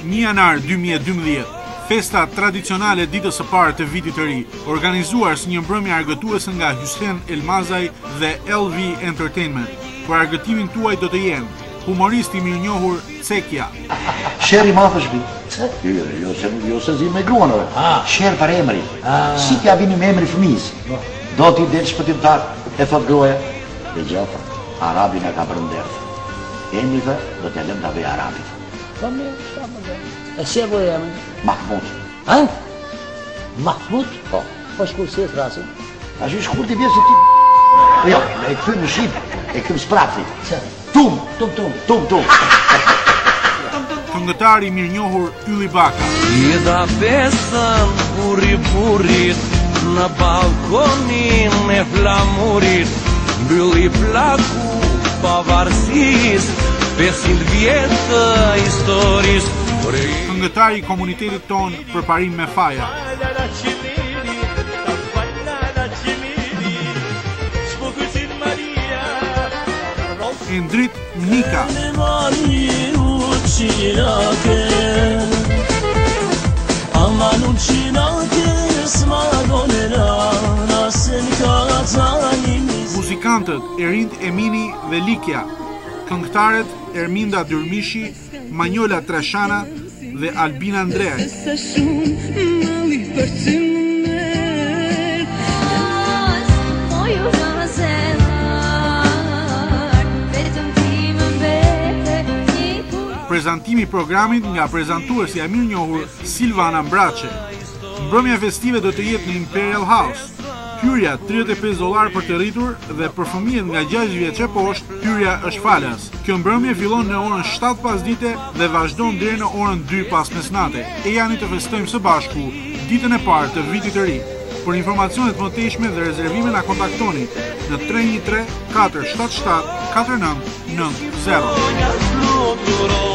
1 janar 2012, festa tradicionale e ditës së parë të vitit të ri, organizuar si një mbrëmje argëtuese nga Hysen Elmazaj dhe LV Entertainment. Për argëtimin tuaj do të jenë humoristi i mirënjohur Cekja. Sherr i madh është vi. Pse? Jo, jo, se jo se zi me gruan ore. Ah. Sherr për emrin. Ah. Si t'ia vinim emrin fëmijës? Po. Do t'i del shpëtimtar, e thot gruaja. Dëgjo, arabi na ka bërë nder. Emri tha, do t'ia lëm ta bëj arabit. Po mirë, çfarë po do? E si e vuri emrin? Mahmut. Ha? Mahmut? Po. Po shkurt si e thrasin? A që shkurt i bje si ti... Po jo, e kthym në shqip, e kthym sprapthi. Pse? Tum, tum, tum. Tum, tum. Këngëtari i mirënjohur Ylli Baka. I dha besën burri burrit në ballkonin e flamurit mbylli plaku pavarësisë 500 vjet të historisë. Këngëtari i komunitetit tonë Përparim Mefaja. Endrit Nika. Muzikantët Erind Emini dhe Likja, këngëtaret Erminda Dyrmishi, Manjola Trashana dhe Albina Ndreaj. Prezantimi i programit nga prezantuesja e mirënjohur Silvana Mbraçe. Mbrëmja festive do të jetë në Imperial House. Hyrja 35 dollarë për të rritur dhe për fëmijët nga 6 vjeç e poshtë, hyrja është falas. Kjo mbrëmje fillon në orën 7 pasdite dhe vazhdon deri në orën 2 pas mesnate. Ejani të festojmë së bashku ditën e parë të vitit të ri. Për informacione të mëtejshme dhe rezervime na kontaktoni në 313 477 4990.